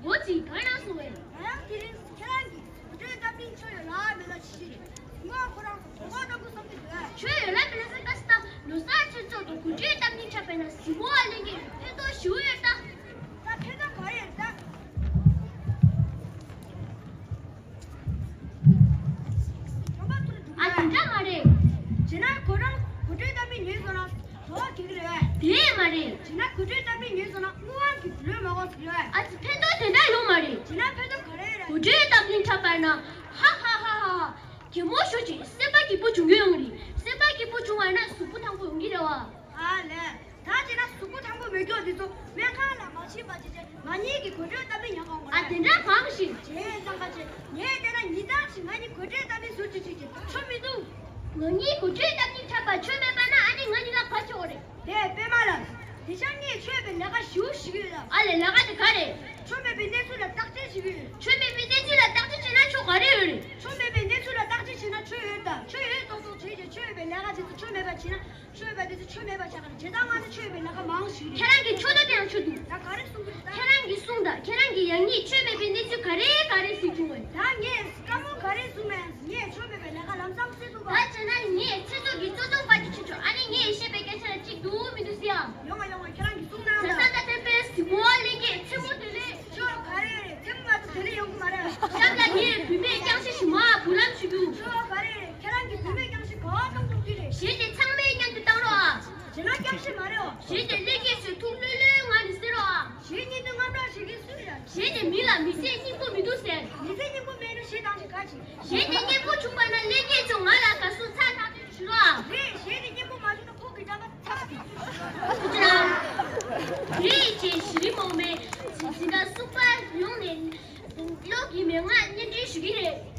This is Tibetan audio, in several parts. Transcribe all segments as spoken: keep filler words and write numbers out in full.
འོ་ཅི་གང་ན་སོང་བས། ང་ཡང་དེ་རིང་ཁྱེད་རང་གིས་གོ་ཐོས་གཏམ་གླེང་ཆོ་ཡོད་ལ་མེད་ལ་ཅི་ཞིག་རེད། ངོ་ཁོ་རང་ཚོ་གོ་སྐབས་བཏང་དགོས་བསམ་གྱི་འདུག་ཆོ་ཡོད་ལ་མེད་ལ་ཟེར་ཀ་སི་ད་ལོ་གསར་ཆོས་ཚོགས་དང་གོ་ཐོས་གཏམ་གླེང་འཁྲབ་པས་ན་གཟིགས་མོ་བ་ལེན་གྱི་ཕན་ཐོགས་ཞུ་ཡོད་ད། ད་ཕན་ཐོགས་ག་རེ་རེད་ད། ཨ་དེ་འདྲ་མ་རེད། བྱས་ན་ཁོ་རང་གོ་ཐོས་གཏམ་གླེང་ཉན་སོང་ན། དོ་བ་གི་རེད། དེ་མ་རེད། བྱས་ན་གོ་ཐོས་གཏམ་གླེང་ཉན་སོང་ན་དངུལ་དབང་གི་ལོས་མ་གོ་ཟིག་རེད། ཨ་ཙི་ཕན་ཐོགས་དེ་འདྲ་ཡོད་མ་རེད། བྱས་ན་ཕན་ཐོགས་ག་རེ་རེད། གོ་ཐོས་གཏམ་གླེང་འཁྲབ་པ་ན་ཧ་ཧ་ཧ་ཧ་ཧ། གད་མོ་ཤོར་ཅིག་སེམས་པ་སྐྱིད་པོ་བྱུང་གི་ཡོང་གི་རེད། སེམས་པ་སྐྱིད་པོ་བྱུང་བ་ན་གཟུགས་པོ་ཐང་པོ་ཡོང་གི་རེད་བ། ཨ་ལས། ད་བྱས་ན་གཟུགས་པོ་ཐང་པོ་མེད་མཁན་དེ་ཚོ་སྨན་ཁང་ལ་མ་ཕྱིན་པ་བྱས་བྱས་ང་གཉིས་ཀྱིས་གོ་ཐོས་གཏམ་གླེང་ཉན་གོ་དགོས་རེད། ཨ་དེ་འདྲ་གང་ཞིག་བྱས་ཙང་ཀ་བྱས་ངས་བལྟས་ན་ཉིན་ལྟར་ཞིག་ང་གཉིས་གོ་ཐོས་གཏམ་གླེང་ཟུར་ཅིག་བྱེད་ཀྱི་ཆོ་མི་འདུག་ང་གཉིས་གོ་ཐོས་གཏམ་གླེང་འཁྲབ་པ་ཆོ་མེད་པ་ན་ཨ་ནི་ང་གཉིས་ལ་ག་ཆོག་རེད། དེ་པད་མ་ལགས། དེ་ཤ་ངས་ཆོས་པའི་ལས་ཀ་ཞུ་ཞིག་ཡོད་ལ། ཨ་ལས་ལས་ཀ་དེ་ག་རེད། ཆོས་མེད་པའི་གནས་ཚུལ་ལ་བརྟག་དཔྱད་ཞིག་ཡོད། ཆོས་མེད་པའི་གནས་ཚུལ་ལ་བརྟག་དཔྱད་བྱས་ན་ཆོ་ག་རེ་ཡོད་རེད། ཆོས་མེད་པའི་གནས་ཚུལ་ལ་བརྟག་དཔྱད་བྱས་ན་ཆོས་ཡོད་ད། ཆོས་ཡོད་ཏོག་ཏོག་བྱས་ཀྱི་ཆོས་ཡོད་པའི་ལས་ཀ་དེ་ཚོ་ཆོས་མེད་པ་བྱས་ན་ཆོས་ཡོད་པ་དེ་ཚོ་ཆོས་མེད་པ་ཆགས་ཀྱི་རེད། བྱས་ཙང་ང་ཚོ་ཆོས་ཡོད་པའི་ལས་ཀ་མང་ཞིག་རེད། ཁྱེད་རང་གིས་ཆོས་ད་དེ་ཡང་ཆོས་འདུག་ད་ག་རེ་གསུང་གི་རེད་ད། ཁྱེད་རང་གིས་གསུང་ད། ཁྱེད་རང་གིས་ཡང་ངས་ཆོས་མེད་པའི་གནས་ཚུལ་ག་རེ་ག་རེ་ཟིག་བྱུང་བས། ད་ངས་དཀའ་མོ་ག་རེ་གསུང་མེད། ངས་ཆོས་མེད་པའི་ལས་ཀ་ལམ་སང་བྱེད་ཐུབ་པ། ད་བྱས་ན་ངས་ཚེ་སྲོག་གི་གཙོ་བཙོང་པ་ཅིག་བྱེད་ཆོག་ཨ་ནི་ངས་བཤད་པའི་སྐད་ཆ་ལ་གཅིག་འདུག་མི་འདུག་ཟེར་ཡ། ཡོང་བ་ཡོང་བ་ཁྱེད་རང་གིས་གསུངས་ན། ད་ས་ད་དེ་པས་གཟིགས་མོ་བ་ལེན་གྱི་མཚན་མོ་དེ་ལས། ཆོ་ག་རེ་རེད། མཚན་མོ་ང་ཚོ་དེ་ལས་ཡོང་གི་མ་རེད། སྐབས་ལ་ངས་བུད་མེད་རྐྱང་ཤི་ཞིག་མ་བུ་ལམ་ཞུ་རྒྱུ། ཆོ་ག་རེ་རེད། ཁྱེད་རང་གིས་བུད་མེད་རྐྱང་ཤི་ག་བ་བཏང་ཐུབ་ཀྱི་རེད། གཞན་དེ་ཚང་མས་མཉམ་དུ་བཏང་རོགས་ཨ། བྱས་ན་རྐྱང་ཤི་མ་རེད་ཨོ། གཞན་དེ་ཀླད་སྐྱེས་ཚོས་ཐུགས་ལྷོད་ལྷོད་ངང་ནས་གསན་རོགས་ཨ། གཞན་གཉིས་དུ་དངངས་སྐྲག་བྱེད་མཁན་སུ་རེད། གཞན་དེ་མི་ལ་མི་ཚེ་སྙིང་པོ་མི་འདུག་ཟེར། མི་ཚེ་སྙིང་པོ་མེད་ན་ཞེ་སྡང་ཞིག་ག་ཅི། གཞན་དེ་སྙིང་པོ་བྱུང་བ་ན་ཀླད་སྐྱེས་ཚོ་ང་ལ་དགའ་བསུ་ཚ་ཐག་ཆོད་ཞུ་རོགས་ཨ། རེད། གཞན་དེ་སྙིང་པོ་མ་བྱུང་ན་ཁོག་གི་འགྲམ་པ་ཚ། ཐུགས་རྗེ་གནང་། དེ་ཡི་རྗེས་གཞི་རིམ་འོག་མའི་འཛིན་གྲྭ་གསུམ་པ་ཡོངས་ནས་གློག་གི་མན་ངག་སྙན་སྒྲོན་ཞུ་གི་རེད།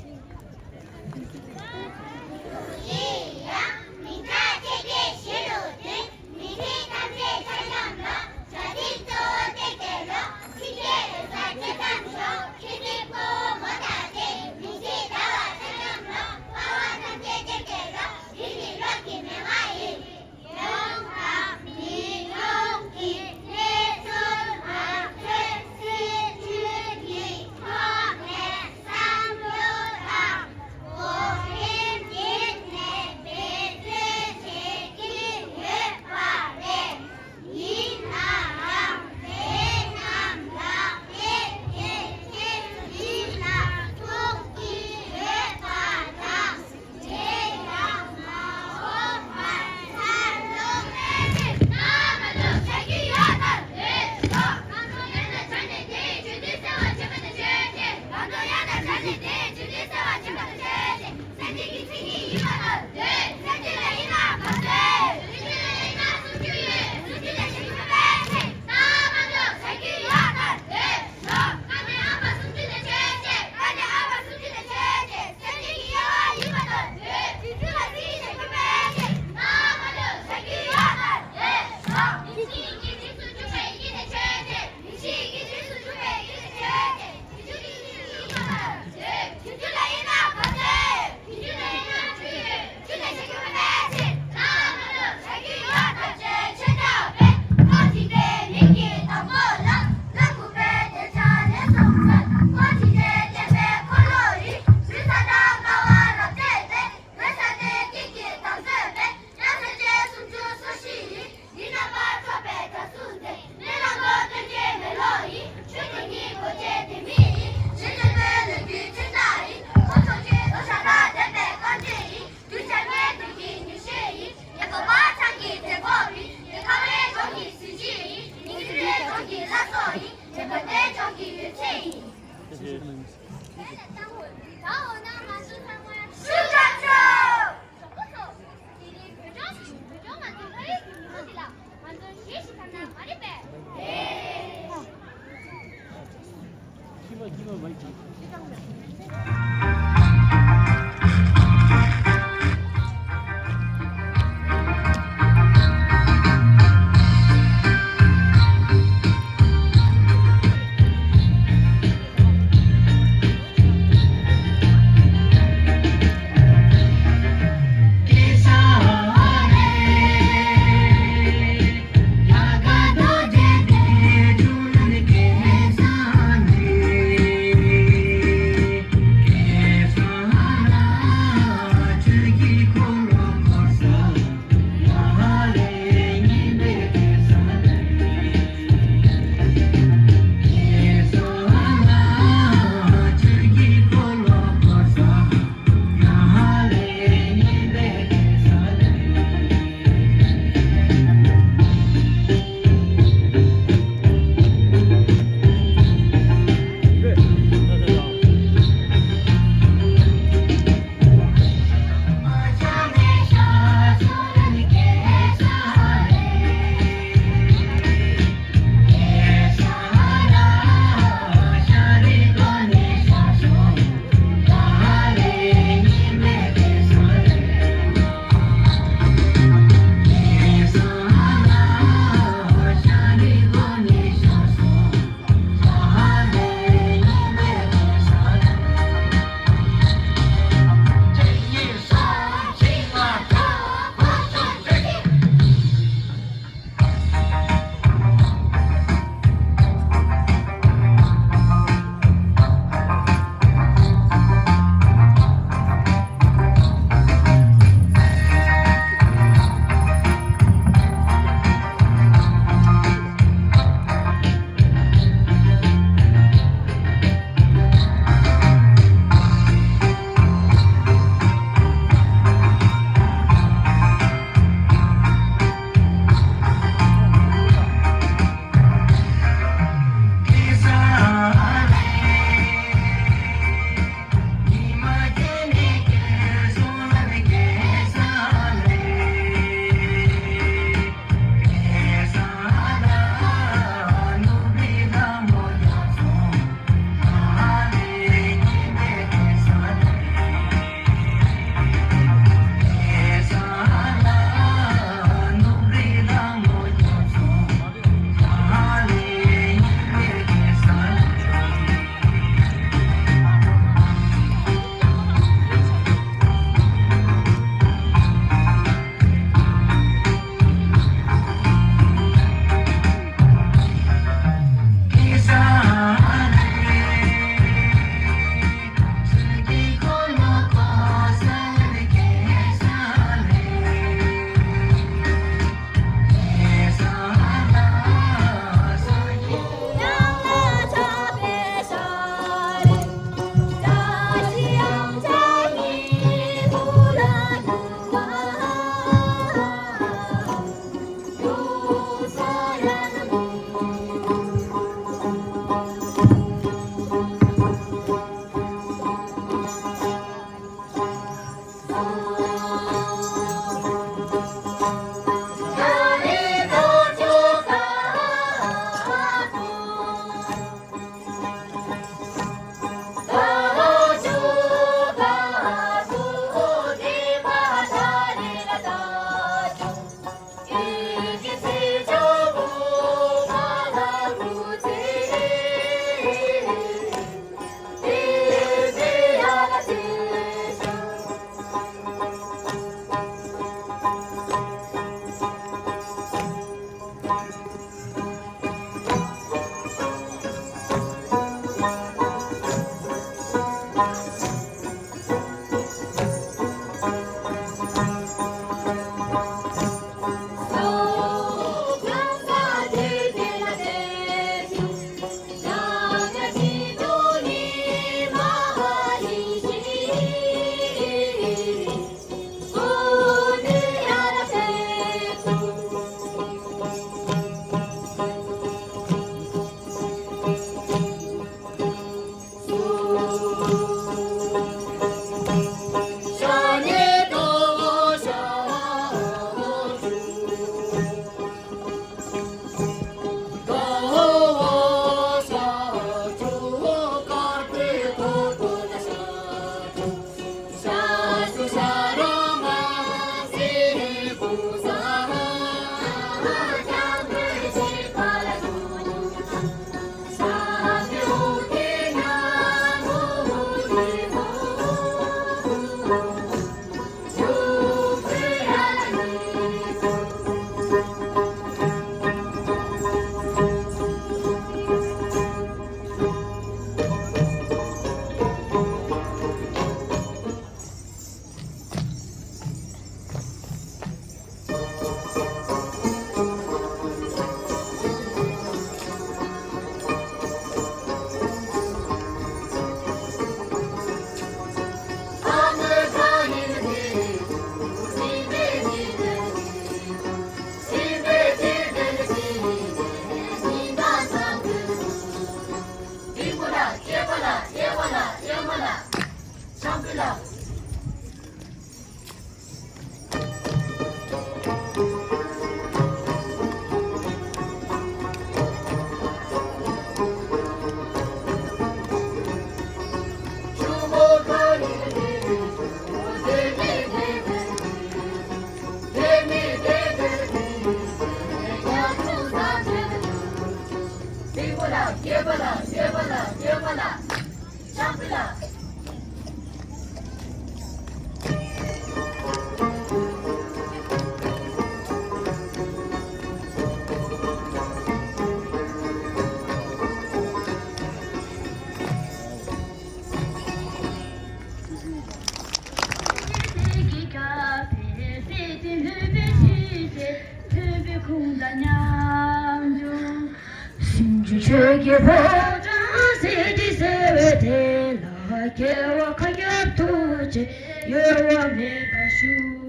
སེམས་ཅན་ཆོས་ཀྱི་ཕོ་བྲང་གསེར་གྱི་བྱེ་བའི་གཏེར་ལ། སྐྱེ་བ་མཁའ་ཁྱབ་རྡོ་རྗེ་གཡོ་བ་མེད་པར་བཞུགས་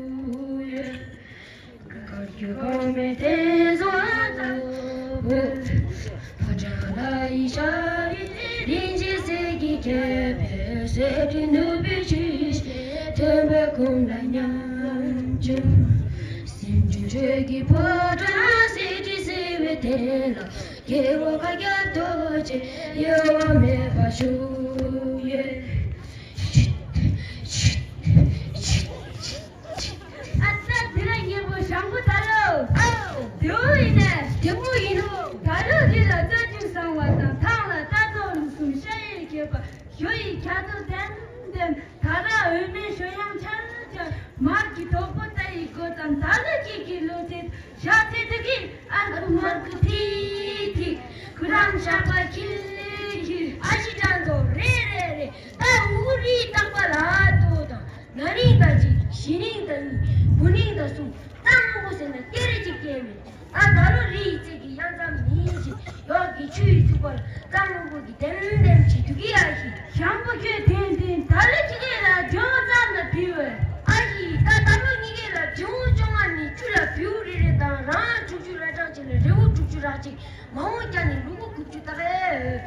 ཡོད། བཀའ་བརྒྱུད་གོང་མའི་གདན་ས་ལྟ་བུ། ཕོ་བྲང་ལ་ཡི་ཤ་ཡི་རིན་ཆེན་གསེར་གྱི་ཁྱད་པར་གསེར་ཕྲེང་ནོར་བུའི་ཆུ་བཞི་ཐོན་པའི་གོང་ལ་ཉམས་བཅུག་སེམས་ཅན་ཆོས་ཀྱི་ཕོ་བྲང་གསེར་གྱི་བྱེ་བའི་གཏེར་ལ། སྐྱེ་བ་མཁའ་ཁྱབ་རྡོ་རྗེ་གཡོ་བ་མེད་པར་བཞུགས་ཡོད། ཨ་ཙི། དེ་ལ་སྙན་པོ་ཞང་པོ་ད་ལོ། ཨོ། དེ་བོ་ཡིན་ནས། དེ་བོ་ཡིན་ནོ། ད་ལོ་རི་ལ་རྩྭ་ཅུང་བཟང་བ་དང་། ཐང་ལ་རྟ་ཐོག་ལུག་གསུམ་ཤ་ཡིས་གོས་པ། ཞོ་ཡི་ཁ་དོག་ལྡེམ་ལྡེམ། ད་ར་འོད་མའི་ཞོ་དབྱངས་འཆར་འཆར། མར་གྱི་དོག་པོ་རྟ་ཡི་མགོ་ཙམ། ད་ལོ་ཁྱེད་ཀྱི་ལོ་ཚད་ཞག་ཚད་དུ་གི། ཨ་ཁུ་མར་ཁུ་ཐིག་ཐིག་ཁུ་རམ་ཞག་པ་ཁྱིལ་ཁྱིལ། ཨ་ཤི་དྲང་ཚོ་རེ་རེ་རེ། ད་འུ་རི་རྟག་པ་ལ་ལྟོས་དང་། ན་ནིང་དང་གཅིག་གཞེས་ནིང་དང་གཉིས། བུ་ནིང་དང་གསུམ། རྩྭ་སྔོན་པོ་ཟེར་ན་སྐྱེ་རེ་གཅིག་སྐྱེས་མེད། ད་ད་ལོ་རི་ཡི་རྩེ་གི་གཡང་རྩྭ་མིན་ཞིག་ཡོག་གི་ཆུ་ཡི་ཚུགས་པ་ལ་རྩྭ་སྔོན་པོ་གི་ལྡེམ་ལྡེམ་བྱེད་དུ་གི་ཨ་ཤི། ཞང་པོ་ཁྱོད་ཐེངས་ཐེངས་ད་ལོ་ཁྱི་གེ་ལ་དྲེའུ་ཙམ་ལ་བུད་འོས། ཨ་ཤི། ད་ད་ལོ་ངི་གེ་ལ་དྲེའུ་བཅོ་ལྔ་ནས་བཅུ་ལ་བེའུ་རེ་རེ་དང་། རང་དྲུག་ཅུ་ར་གྲངས་ཅིག་ལ་རེའུ་དྲུག་ཅུ་ར་གཅིག་མ་འོངས་སྐྱ་ནས་ལུ་གུ་དགུ་བཅུ་བཏགས་ཨེ།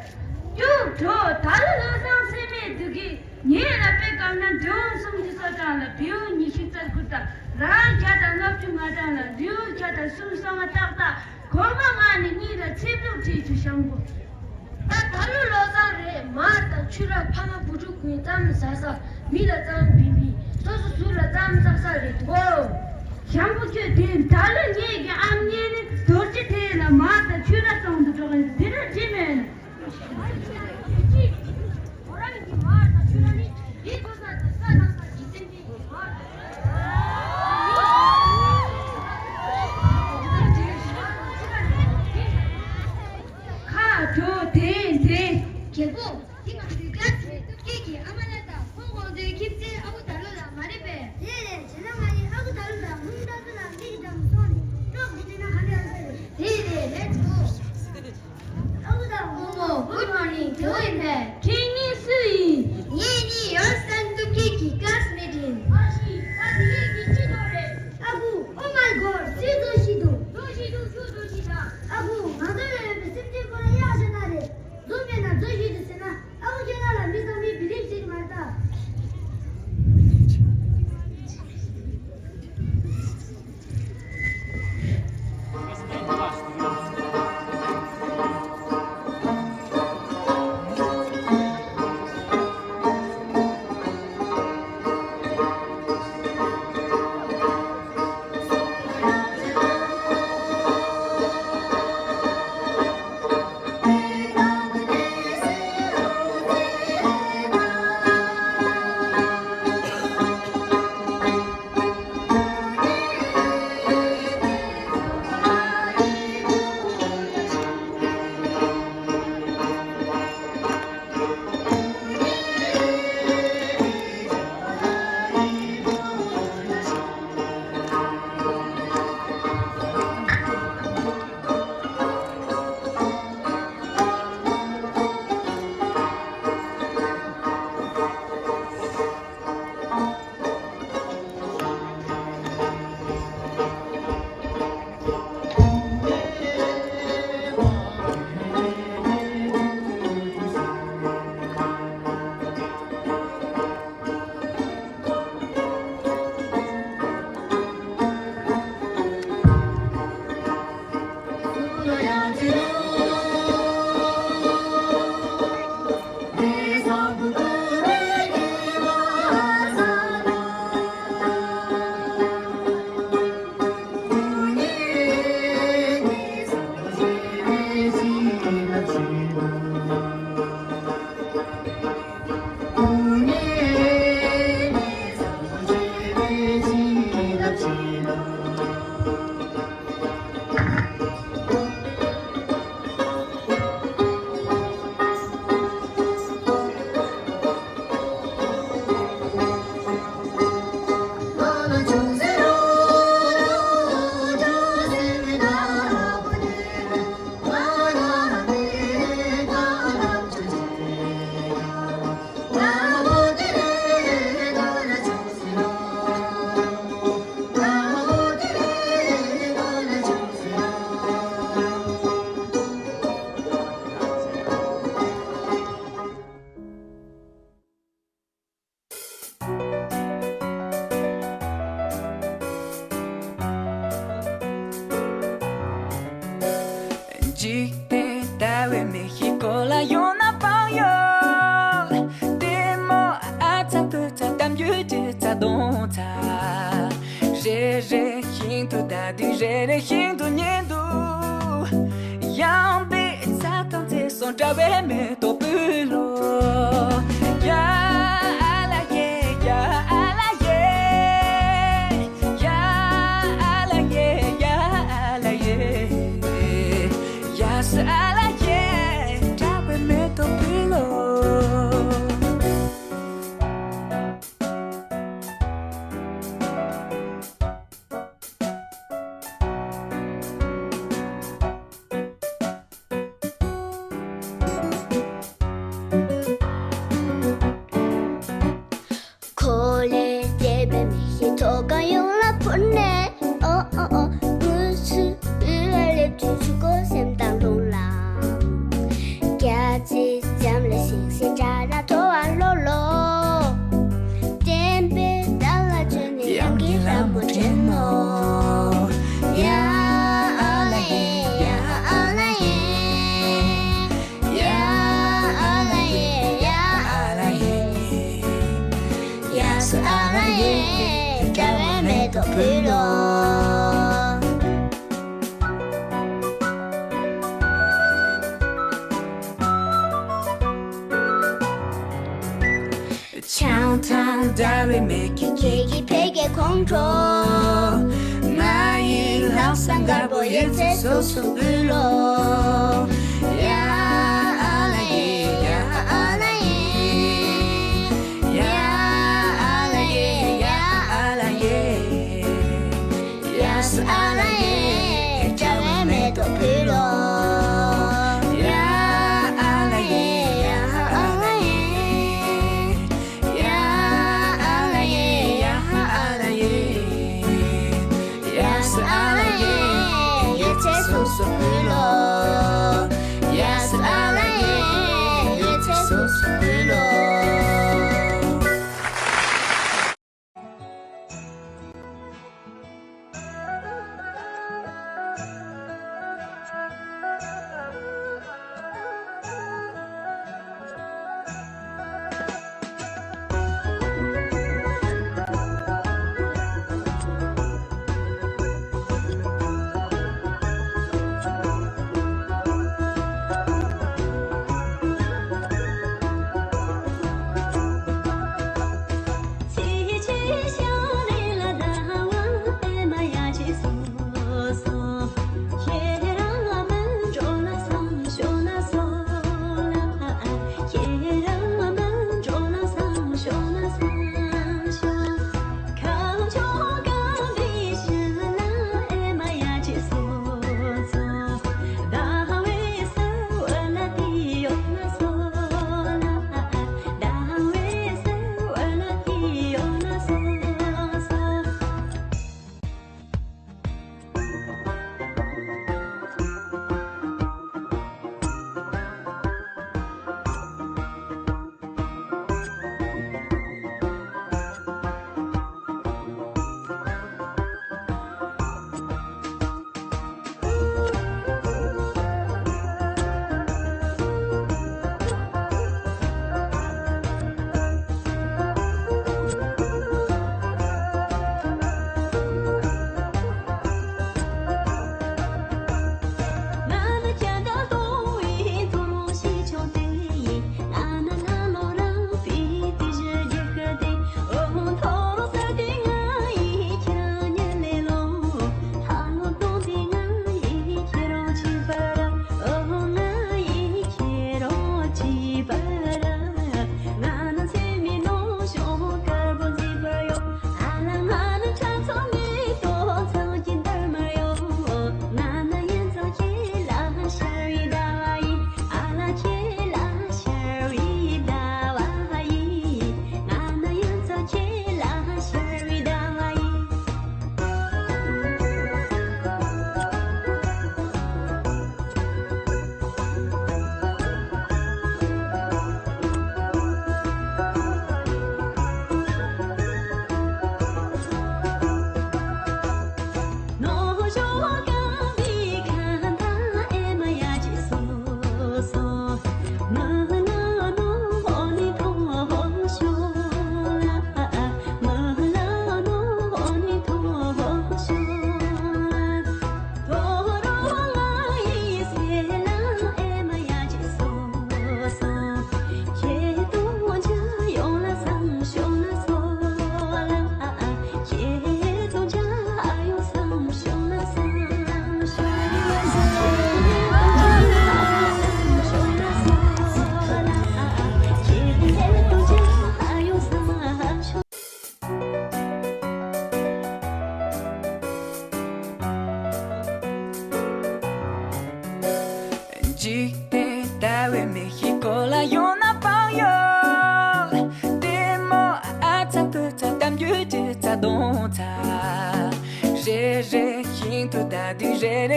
ཡོ་གྲོ། ད་ལོ་བློ་བཟང་ཚེ་མེད་འདུག་གི། ངེད་ལ་དཔེ་བཀག་ན་དྲེའུ་སུམ་ཅུ་སོ་གྲངས་ལ་བེའུ་ཉི་ཤུ་རྩ་དགུ་བཏགས། རང་བརྒྱ་དང་ལྔ་བཅུ་ང་གྲངས་ལ་རེའུ་བརྒྱ་དང་སུམ་ཅུ་སོ་ལྔ་བཏགས། ད་གོང་མ་ང་ནི་གཉིས་ལ་ཚེ་ཕྱུག་བྲིས་རྒྱུ་ཞང་པོ། ད་ད་ལོ་བློ་བཟང་རེད། མར་དང་ཕྱུར་ར་ཕ་མ་བུ་ཕྲུག་ཀུན་ཙམ་ཟ་ས། མི་ལ་ཙམ་བིན་བིན། སོ་སོ་ཟུར་ལ་ཙམ་བསགས་ས་རེད་འདུག་གོ། ཞང་པོ་ཁྱོད་དེ་ད་ལོ་ངེད་ཀྱི་ཨམ་ངེད་ནི་རྡོ་རྗེ་ཐེལ་ལ་མར་དང་ཕྱུར་ར་བཙོང་དུ་འགྲོ་གི་འདི་འདྲ་བྲིས་མེད་ན། ཁོ་རང་གི་མར་དང་ཕྱུར་ར་ནི་འདི་དགོས་ས་དང་ས་དང་ས་ཀྱི་སེམས་ཅན་གྱི་མར། ཁ་དྲོ་དེ་དེ། རྒྱལ་པོ། འདི་ང་ཚོའི་སྐྱ་སེར་སྟོབས་རྒྱལ་གྱི་ཨ་མ་ལགས་དང་ཁོང་དགོང་དྲོའི་ཁྱིམ་མཚེས་ཨ་ཁུ་དར་ལོ་ལགས་མ་རེད་པས། རེད་རེད། བྱས་ན་ང་ཡི་ཨ་ཁུ་དར་ལོ་དང་ཁོང་ལྟ་ཚུལ་ལ་མི་གི་འགྲམ་སོང་ནས་ཀྲོག་གི་བྲིས་ན་ག་འདྲ་ཡོང་ས་རེད། རེད་རེད། ལེ་ཚོ། ཨ་ཁུ་དང་ཁོང་ རྩ་དོན་ཚ། རེ་རེ་བཞིན་དུ་ལྟ་དུས་རེ་རེ་བཞིན་དུ་ཉན་འདུག་ཡངས་པའི་ཚ་དང་ཚེ་སོང་དྲ་བའི་མེ་ཏོག་སྤུས་ལོ། ཡ་ཨ་ལ་ཡེ་ཡ་ཨ་ལ་ཡེ། ཡ་ཨ་ལ་ཡེ་ཡ་ཨ་ལ་ཡེ། ཡ་ས་ཨ་ལ་ཡེ། དྲ་བའི་མེ་ཏོག་སྤུས་ལོ། འཁོར་ལོས་བརྒྱན་པའི་མིག་གི་ཐོག་ཁ་ཡོངས་ལ་འཕུར་ནས། ཨོ་ཨོ་ཨོ། དངུལ་ཆུ་ཡུལ་ལ་སླེབས་དུས་ཆུ་ཀོ་སེམས་དང་རླུང་ལ། སྐྱ་རྩི་འཇམ་ལ་ཤིང་སེ་འདྲ་ན་ཐོ་བ་ལོ་ལོ། བསྟན་པའི་བདག་ལ་བྱོན་ནས་དབྱངས་ཀྱི་ལྷ་མོ་དྲན་ནོ། ཡ་ཨ་ལ་ཡེ་ཡ་ཨ་ལ་ཡེ། ཡ་ཨ་ལ་ཡེ་ཡ་ཨ་ལ་ཡེ། ཡ་ས་ཨ་ལ་ཡེ། དྲ་བའི་མེ་ཏོག་ཕུལ་ལོ། ཆང་ཐང་ཟླ་བའི་མིག་གིས་ཁྱེད་ཀྱི་ཕ་གིའི་ཁོང་ཁྲོ། ང་ཡི་ལྷག་བསམ་དཀར་པོ་ཡིད་ཚིམ་སོ་སོར་ཕུལ་ལོ། ཡ་ཨ་ལ་ཡེ་ཡ་ཨ་ལ་ཡེ། ཡ་ཨ་ལ་ཡེ་ཡ་ཨ་ལ་ཡེ། ཡ་ས་ཨ་ལ་ཡེ། དྲ་བའི་མེ་ཏོག་ཕུལ་ལོ། ཡ་ཨ་ལ་ཡེ་ཡ་ཨ་ལ་ཡེ། ཡ་ཨ་ལ་ཡེ་ཡ་ཨ་ལ་ཡེ། ཡ་ས་ཨ་ལ་ཡེ། ཡིད་ཚིམ་སོ་སོར་ཕུལ་ལོ། ཡ་ས་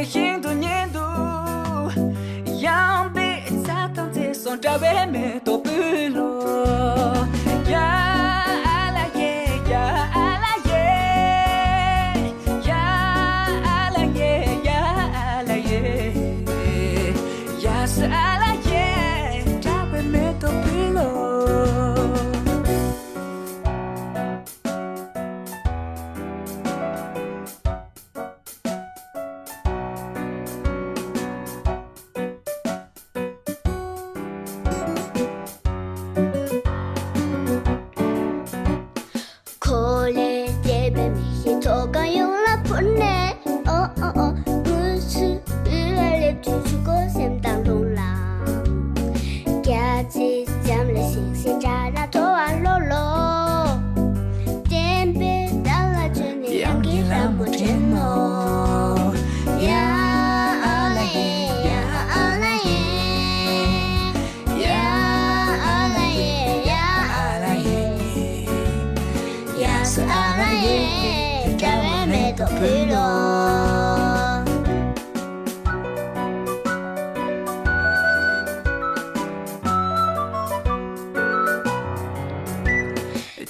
ཤིན་ཏུ་ཉེ་དུ། ཡངས་པའི་ཚལ་དང་བཅས་སོ་འདྲ་བའི་མེ་ཏོག་སྤུས་ལོ། ཡ་ཨ་ལ་ཡེ། ཡ་ཨ་ལ་ཡེ། ཡ་ཨ་ལ་ཡེ། ཡ་ཨ་ལ་ཡེ། ཡ་ས་ཨ་ལ་ཡེ། འདྲ་བའི་མེ་ཏོག་སྤུས་ལོ། འཁོར་ལོས་བརྒྱན་པའི་མི་ཡི་ཐོག་ཁ་ཡོངས་ལ་འཕུར་ནས། ཨོ་ཨོ་ཨོ། དངུལ་ཆུ་དབུས་ལ་སླེབས་དུས་ཆུ་ཁོལ་སེམས་དང་རླུང་ལ། རྒྱ་ཆེའི་འཇམ་ལ་ཤིང་ཤིང་སྒྲ་ལ་ཐོ་བ་ལོ་ལོ། བདེན་པའི་བདག་ལ་བཅོལ་ནས་ཡང་གི་ལ་མོ་དྲན་ནོ། ཡ་ཨ་ལ་ཡེ། ཡ་ཨ་ལ་ཡེ། ཡ་ཨ་ལ་ཡེ། ཡ་ཨ་ལ་ཡེ། ཡ་ས་ཨ་ལ་ཡེ། འདྲ་བའི་མེ་ཏོག་སྤུས་ལོ།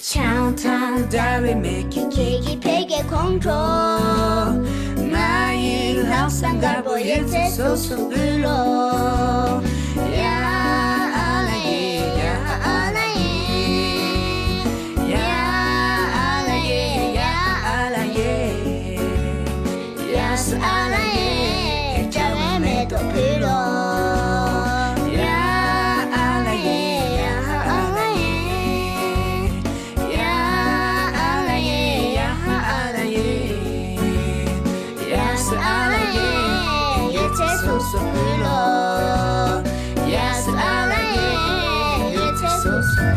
བྱང་ཐང་འདྲ་བའི་མིག་གིས་ཁྱེད་ཀྱི་ཕ་གིའི་ཁོང་ཁྲོ། ང་ཡི་ལྷ་ས་དཀར་པོ་ཡིད་ཚིམ་སོ་སོ་སྤུས་ལོ། ཡ་ཨ་ལ་ཡེ། ཡ་ཨ་ལ་ཡེ། ཡ་ཨ་ལ་ཡེ། ཡ་ཨ་ལ་ཡེ། ཡ་ས་ཨ་ལ་ཡེ། འདྲ་བའི་མེ་ཏོག་སྤུས་ལོ། ཡ་ཨ་ལ་ཡེ། ཡ་ཨ་ལ་ཡེ། ཡ་ཨ་ལ་ཡེ། ཡ་ཨ་ལ་ཡེ། ཡ་ས་ཨ་ལ་ཡེ། ཡིད་ཚིམ་སོ་སོ་སྤུས་ལོ། ཡ་ས་ཨ་ལ་ཡེ། ཡིད་ཚིམ་སོ་སོ།